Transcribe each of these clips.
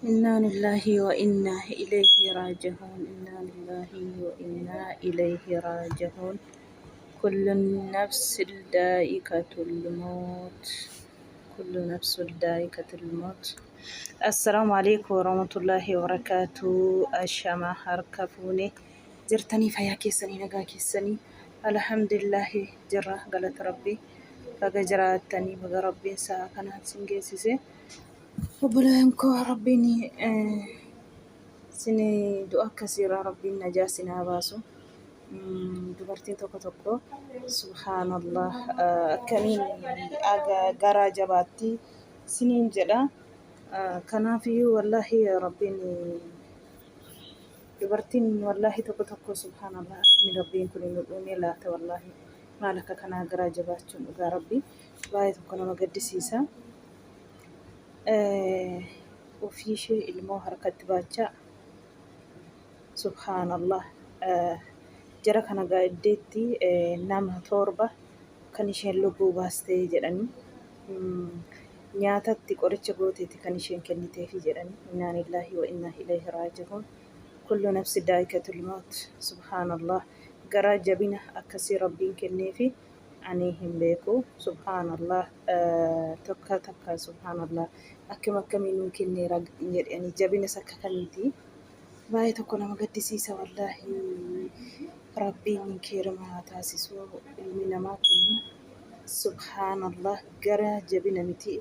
Innaa lillaahi wa innaa ilayhi raaji'uun. Innaa lillaahi wa innaa ilayhi raaji'uun. Kullu nafsin daa'iqatul maut. Kullu nafsin daa'iqatul maut. Assalaamu alaikum warahmatullaahi wabarakaatuh. Ashama harka fuune jirtanii fayyaa keessanii nagaa keessanii alhamdulillaahi jirra galata rabbii baga jiraattanii baga rabbiin sa'a kanaan sin geessise. Obboleeyyan koo rabbiin sin du'a akkasiirraa rabbiin najaa sin haa baasu. Dubartiin tokko tokko subhaanallah akkamiin garaa jabaatti siniin jedha. Kanaafiyyuu wallaahi rabbiin dubartiin wallaahi tokko tokko subhaanallah akkamiin rabbiin kun nu uumee laata wallaahi maal akka kanaa garaa jabaachuun dhugaa rabbii baay'ee tokko nama gaddisiisa. Ofii ishee ilmoo harkatti baachaa subhaanallah jara kana gaaddeetti nama 7 kan isheen lubbuu baastee jedhanii nyaatatti qoricha gooteeti kan isheen kenniteefi jedhanii innaa lillaahi wa innaa ilayhi raaji'uun kullu nafsi daa'ikatul maut subhaanallah garaa jabina akkasii rabbiin kenneefi Ani hin beeku subhanallah tokka takka subhanallah akkam akkamii nuu kenneera jedhe ani jabinas akka kamiiti baay'ee tokko nama gaddisiisa wallaahi rabbiin keerima haa taasisu ilmi namaa kun subhanallah gara jabina miti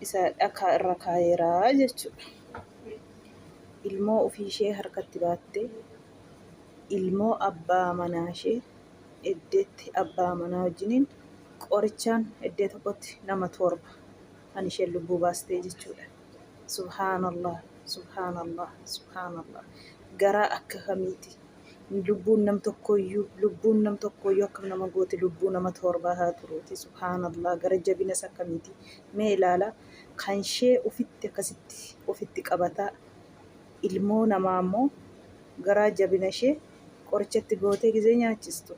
isa dhakaa irra kaayeera jechuudha ilmoo ofii ishee harkatti baatte ilmoo abbaa manaa ishee eddeetti abbaa manaa wajjiniin qorichaan eddee tokkotti nama 7 kan isheen lubbuu baastee jechuudha. Subhaanallah, subhaanallah, subhaanallah. Garaa akka kamiiti? Lubbuun nam tokkooyyuu, lubbuun nam tokkooyyuu akkam nama gooti lubbuu nama torbaa haa turuuti. Subhaanallah, gara jabinas akkamiiti? Mee ilaala kan ishee ufitti akkasitti ofitti qabataa ilmoo namaa immoo garaa jabina ishee qoricha itti gootee gizee nyaachistu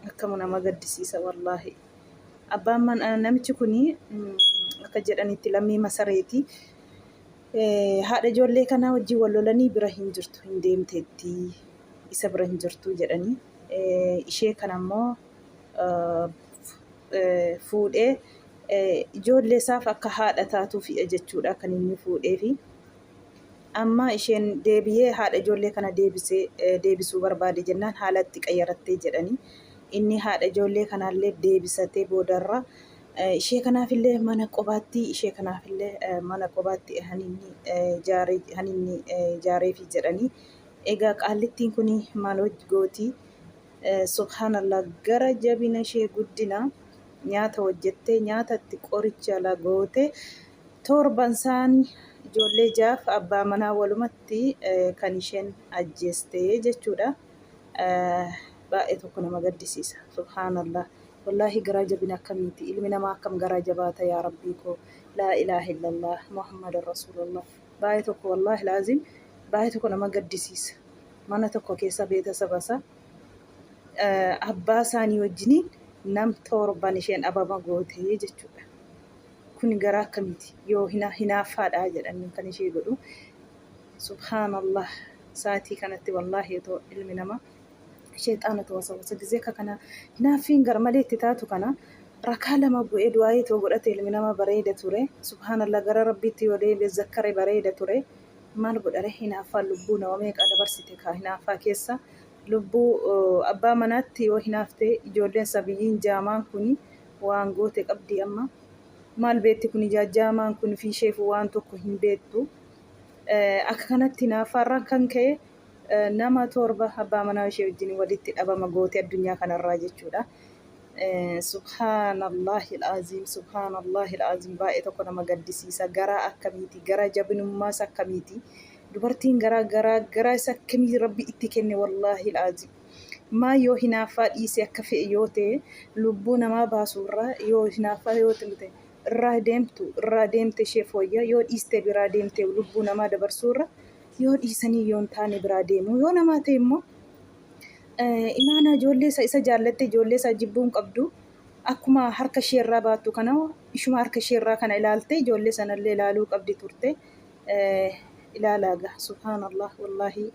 akkama nama gaddisiisa wallaahi. Abbaan man namichi kuni akka jedhanitti lammii masareeti. Haadha ijoollee kanaa wajjin wal lolanii bira hin jirtu hin deemteetti isa bira hin jirtu jedhanii. Ishee kana immoo fuudhee ijoollee isaaf akka haadha taatuufi jechuudha kan inni fuudheefi. Amma isheen deebiyee haadha ijoollee kana deebisee deebisuu barbaade jennaan haala itti qayyarattee jedhanii inni haadha ijoollee kanaallee deebisatee boodarra ishee kanaafillee mana qobaatti ishee kanaafillee mana qobaatti haninni jaaree haninni jaareefi jedhanii egaa qaallittiin kun maal gooti subhaanallah gara jabina ishee guddina nyaata hojjettee nyaata itti qoricha lagoote Torban isaani ijoollee jaaf abbaa manaa walumatti kan isheen ajjeeste jechuudha. Baay'ee tokko nama gaddisiisa. Subhaanallah. Wallaahi garaa jabina akkamiiti? Ilmi namaa akkam garaa jabaata yaa Rabbii koo. Laa ilaaha illallah Muhammadan Rasuulullah. Baay'ee tokko wallaahi laazim baay'ee tokko nama gaddisiisa. Mana tokko keessa beetasaba isaa abbaa isaanii wajjiniin nam torban isheen dhabama goote jechuudha. Kuni garaa akkamiiti yoo hinaaffaadha jedhanii kan ishee godhu. Subhaanallah sa'aatii kanatti wallaahi otoo ilmi namaa sheexaanatu wasawasa gizee akka kana hinaaffiin gar malee itti taatu kana rakaa lama bu'ee du'aayii too godhate ilmi namaa bareeda ture. Subhaanallah gara rabbiitti yoo deebi'e zakkare bareeda ture. Maal godhare hinaaffaan lubbuu nama meeqa dabarsite kaa hinaaffaa keessa lubbuu abbaa manaatti yoo hinaafte ijoolleen sabiyyiin jaamaan kuni waan goote qabdi amma maal beetti kun jaajjaamaan kun fi isheefu waan tokko hin beektu akka kanatti hinaaffaarraan kan ka'e nama 7 abbaa manaa ishee wajjin walitti dhabama goote addunyaa kanarraa jechuudha. Subhaanallahi al'aziim subhaanallahi al'aziim baay'ee tokko nama gaddisiisa garaa akkamiiti garaa jabinummaas akkamiiti dubartiin garaa garaa garaa isa akkamii rabbi itti kenne wallaahi al'aziim. Maa yoo hinaaffaa dhiisee akka fe'e yoo ta'e lubbuu namaa baasuu irraa yoo hinaaffaa yoo ta'e irraa deemtu irraa deemte ishee fooyya yoo dhiiste biraa deemte lubbuu namaa dabarsuu irra yoo dhiisanii yoo hin taane biraa deemu yoo namaa ta'e immoo imaanaa ijoollee isaa isa jaallatte ijoollee isaa jibbuu hin qabdu akkuma harka ishee irraa baattu kana ishuma harka ishee irraa kana ilaalte ijoollee sanallee ilaaluu qabdi turte. Ilaalaa gaa subhaanallah wallaahi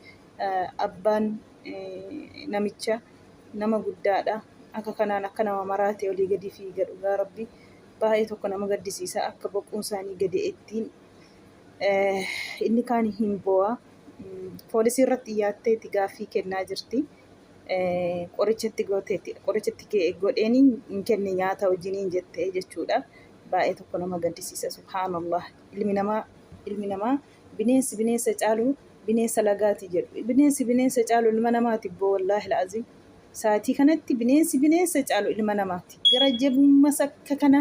abbaan namicha nama guddaadha. Akka kanaan akka nama maraate olii gadi fiiga dhugaa rabbi baay'ee tokko nama gaddisiisa akka boquun isaanii gadi ittiin inni kaan hin boo'a. Poolisii irratti dhiyyaatteeti gaaffii kennaa jirti. Qorichatti gooteetti qorichatti godheen hin kenne nyaata wajjiniin jette jechuudha. Baay'ee tokko nama gaddisiisa subhaanallah. Ilmi namaa ilmi namaa bineensi bineensa caalu bineensa lagaati jedhu. Bineensi bineensa caalu ilma namaati boo wallaahi la'aziim. Saatii kanatti bineensi bineensa caalu ilma namaati. Gara jabummas akka kana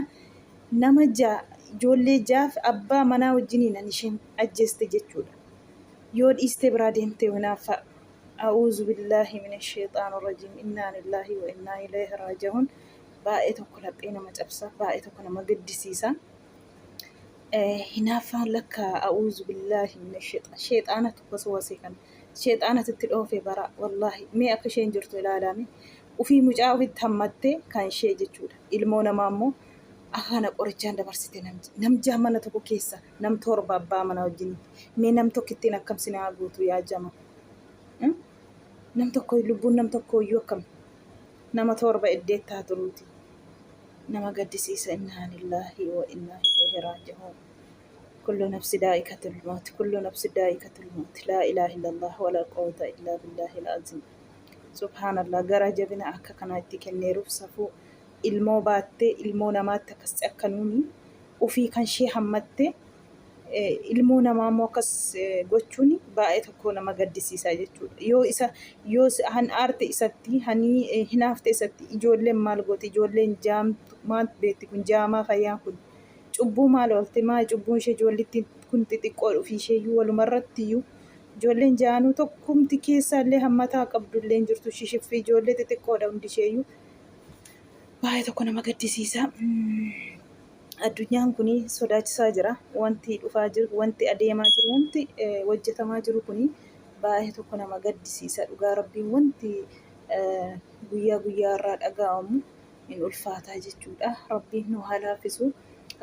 nama jaa ijoollee jaaf abbaa manaa wajjiniin an isheen ajjeeste jechuudha. Yoo dhiistee biraa deemte hinaaffaa. A'uuzu billaahi mina sheexaani rajiim. Innaa lillaahi wa innaa ilayhi raaji'uun. Baay'ee tokko laphee nama cabsa. Baay'ee tokko nama gaddisiisa. Hinaaffaan lakka a'uuzu billaahi mina sheexaan. Sheexaanatu waswase kana. Sheexaanatu itti dhoofe bara wallaahi. Mee akka isheen jirtu ilaalaame. Ufii mucaa ofitti hammattee kan ishee jechuudha. Ilmoo namaa immoo akka kana qorichaan dabarsite namjaa mana tokko keessa nam torba abbaa manaa wajjin. Mee nam tokkittiin akkam sin haa gootu yaa jama. Nam tokko lubbuun nam tokko iyyuu akkam nama torba iddeetti haa turuuti. Nama gaddisiisa innaa lillaahi wa innaa ilayhi raaji'uun. Kullu nafsi daa'ikatul mawt kullu nafsi daa'ikatul mawt laa ilaaha illallah wala quwwata illaa billaahil aziim. Subhaanallah gara jabina akka kanaa itti kenneeruuf safuu ilmoo baattee ilmoo namaatti akkas cakkanuuni ufii kan ishee hammatte ilmoo namaa immoo akkas gochuun baay'ee tokko nama gaddisiisa jechuudha. Yoo isa yoo han aarte isatti hanii hinaafte isatti ijoolleen maal gooti ijoolleen jaamtu maal beekti kun jaamaa fayyaan kun cubbuu maal oolte maa cubbuun ishee ijoollitti kun xixiqqoo ofii isheeyyuu walumarratti iyyuu ijoolleen jaanuu tokkumti keessaallee hammataa qabdullee hin jirtu shishiffi ijoollee xixiqqoodha hundi isheeyyuu baay'ee tokko nama gaddisiisa. Addunyaan kun sodaachisaa jira. Wanti dhufaa jiru, wanti adeemaa jiru, wanti hojjetamaa jiru kun baay'ee tokko nama gaddisiisa. Dhugaa rabbiin wanti guyyaa guyyaa irraa dhaga'amu hin ulfaataa jechuudha. Rabbiin nu haa laaffisu.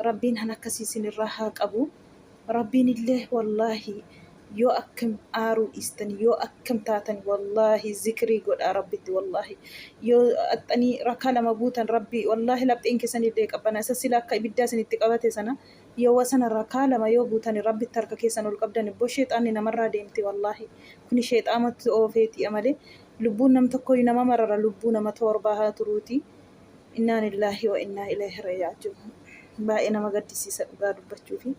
Rabbiin han akkasii isinirraa haa qabu. Rabbiin illee wallaahi yoo akkam aaruu dhiistan yoo akkam taatan wallaahi zikrii godhaa rabbitti wallaahi yoo axxanii rakaa lama buutan rabbi wallaahi lapheen keessan illee qabbana isa sila akka ibiddaa isinitti qabate sana yoo sana rakaa lama yoo buutan rabbitti harka keessan ol qabdan ibboo sheexaanni namarraa deemti wallaahi kuni sheexaamatti oofeeti malee lubbuun nam tokkoyyuu nama marara lubbuu nama torbaa haa turuuti innaa lillaahi wa innaa ilayhi raaji'uun baay'ee nama gaddisiisa dhugaa dubbachuufi.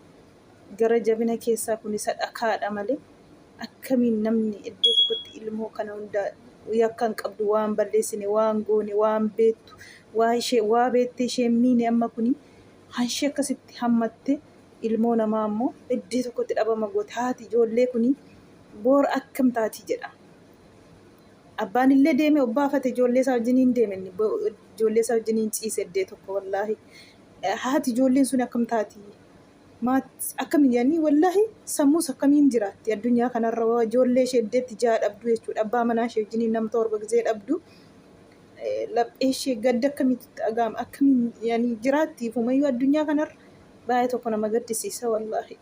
Gara jabina keessaa kun isa dhakaadha malee akkamiin namni iddoo tokkotti ilmoo kana hunda yakka hin qabdu waan balleessine waan goone waan beektu waa ishee waa beektee ishee miine amma kuni hanshee akkasitti hammatte ilmoo namaa immoo iddoo tokkotti dhabama goote haati ijoollee kuni boor akkam taati jedha. Abbaan illee deeme obbaafate ijoollee isaa wajjin hin deeme ijoollee isaa wajjin hin ciise iddoo tokko wallaahi haati ijoolleen sun akkam taati maat akkamiin yaani wallaahi sammuus akkamiin jiraatti addunyaa kanarra ijoollee ishee iddeetti ja'a dhabdu jechuudha abbaa manaa ishee wajjiniin nama torba gisee dhabdu laphee ishee gadda akkamitti dhaga'ama akkamiin yaani jiraatti ifumayyuu addunyaa kanarra baay'ee tokko nama gaddisiisa wallaahi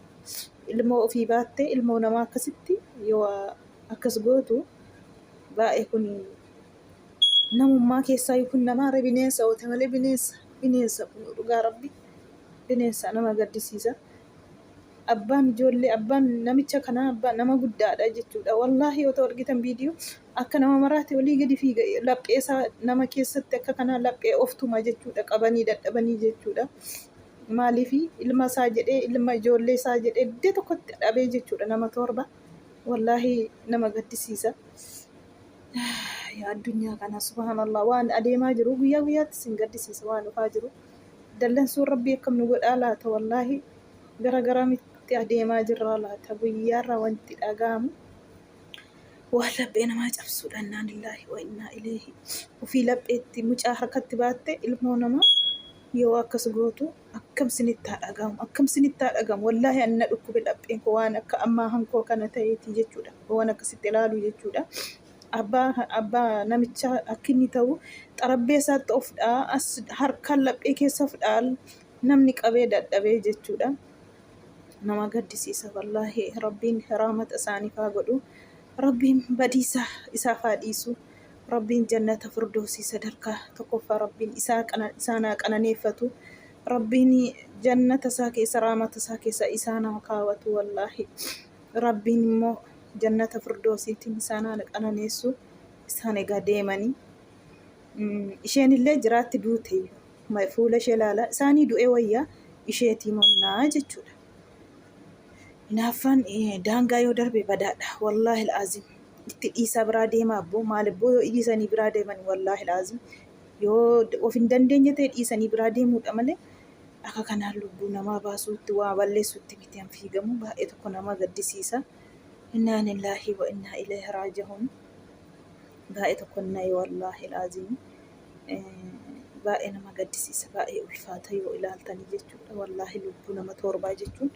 ilmoo ofii baattee ilmoo namaa akkasitti yoo akkas gootu baay'ee kun namummaa keessaa kun namaa bineensa oote malee bineensa bineensa kun dhugaa rabbi bineensa nama gaddisiisa. Abbaan ijoollee abbaan namicha kanaa abbaa nama guddaadha jechuudha. Wallaahi yoo ta'u argitan viidiyoo akka nama maraate olii gadi fiiga laphee isaa nama keessatti akka kanaa laphee oftuma jechuudha qabanii dadhabanii jechuudha. Maaliif ilma isaa jedhee ilma ijoollee isaa jedhee iddoo tokkotti dhabee jechuudha nama torba. Wallaahi nama gaddisiisa. Yaa addunyaa kana subhaanallah waan adeemaa jiru guyyaa guyyaatti isin gaddisiisa waan dhufaa jiru. Dallansuun rabbii akkam nu godhaa laata wallaahi gara garamitti adeemaa jirraa laata guyyaarraa wanti dhaga'amu waan laphee namaa cabsuudha innaa lillaahi wa innaa ileehi ofii lapheetti mucaa harkatti baatte ilmoo namaa yoo akkas gootu akkam sinitti haa dhaga'amu akkam sinitti haa dhaga'amu wallaahi ani na dhukkube lapheen koo waan akka ammaa hankoo kana ta'eeti jechuudha waan akkasitti ilaalu jechuudha. Abbaa abbaa namicha akka inni ta'u xarabbeessaatti of dha'a as harkaan laphee keessa of dha'a namni qabee dadhabee jechuudha. Nama gaddisiisa wallaahi. Rabbiin rahmata isaaniif haa godhu. Rabbiin badiisa isaaf haa dhiisu. Rabbiin jannata firdoosii sadarkaa tokkoffaa Rabbiin isaan haa qananeeffatu. Rabbiin jannata isaa keessa, rahmata isaa keessa isaan haa kaawwatu wallaahi. Rabbiin immoo jannata firdoosiitiin isaan haa qananeessu. Isaan egaa deemanii. Isheen illee jiraatti duute fuula ishee ilaala. Isaanii du'ee wayyaa isheetii monnaa jechuudha. Hinaaffaan daangaa yoo darbe badaadha. Wallaahi al'aazim. Itti dhiisaa biraa deemaa abboo. Maal abboo yoo dhiisanii biraa deeman, wallaahi al'aazim. Yoo of hin dandeenye ta'e dhiisanii biraa deemuudha malee akka kanaan lubbuu namaa baasuutti, waa balleessuutti miti an fiigamu. Baay'ee tokko nama gaddisiisa. Innaa lillaahi wa innaa ilayhi raaji'uun. Baay'ee tokko nayi, wallaahi al'aazim. Baay'ee nama gaddisiisa. Baay'ee ulfaata yoo ilaaltanii jechuudha. Wallaahi, lubbuu nama torbaa jechuun,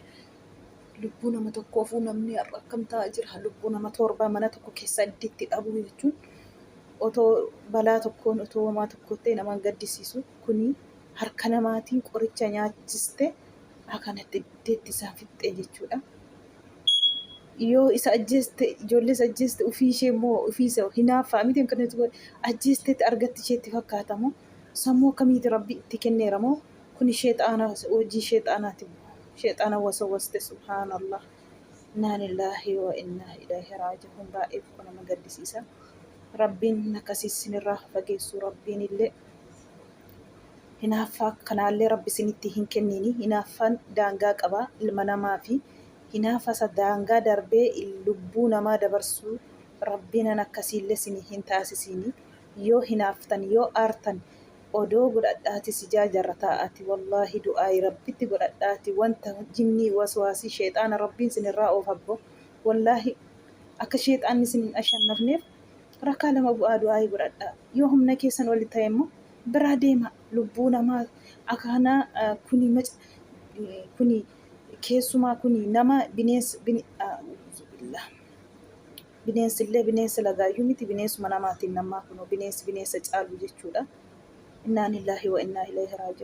lubbuu nama tokkoofuu namni har'a akkam ta'aa jira. Lubbuu nama torbaa mana tokko keessa iddiitti dhabuu jechuun otoo balaa tokkoon, otoo homaa tokko ta'e nama gaddisiisu. Kuni harka namaatiin qoricha nyaachiste akkanatti iddeetti isaa fixxee jechuudha. Yoo isa ajjeeste, ijoollee isa ajjeeste, ofii ishee immoo ofii isa hinaaffaa miti kan itti godhe ajjeesteetti argatti isheetti fakkaatamoo, sammuu akkamiiti Rabbi itti kenneera moo? Kuni sheexaana, hojii sheexaanaati. Sheexaana wasawaste, subhaanallah. Innaa lillaahi wa innaa ilaihi raaji'uun. Baay'ee tokko nama gaddisiisa. Rabbiin akkasii isinirraa fageessu. Rabbiin illee hinaaffaa kanaallee Rabbi isinitti hin kennini. Hinaaffaan daangaa qaba ilma namaa fi hinaafa isa daangaa darbee lubbuu namaa dabarsuu Rabbiin an akkasiillee isin hin taasisini. Yoo hinaaftan, yoo aartan, odoo godhadhaati sijaa jarra taa'aati, wallaahi, du'aayi Rabbitti godhadhaati. Wanta jinnii, waswaasii sheexaana Rabbiin isinirraa oofabbo. Wallaahi, akka sheexaanni isin hin ashannafneef rakaa lama bu'aa du'aayi godhadhaa. Yoo humna keessan oli ta'e immoo biraa deema. Lubbuu namaa akaanaa kuni kuni keessumaa kuni nama bineensa, bineensillee bineensa lagaayyuu miti, bineensuma namaatiin namaa kunoo bineensi bineensa caalu jechuudha. Innaa lillaahi wa innaa ilayhi raaji'uun.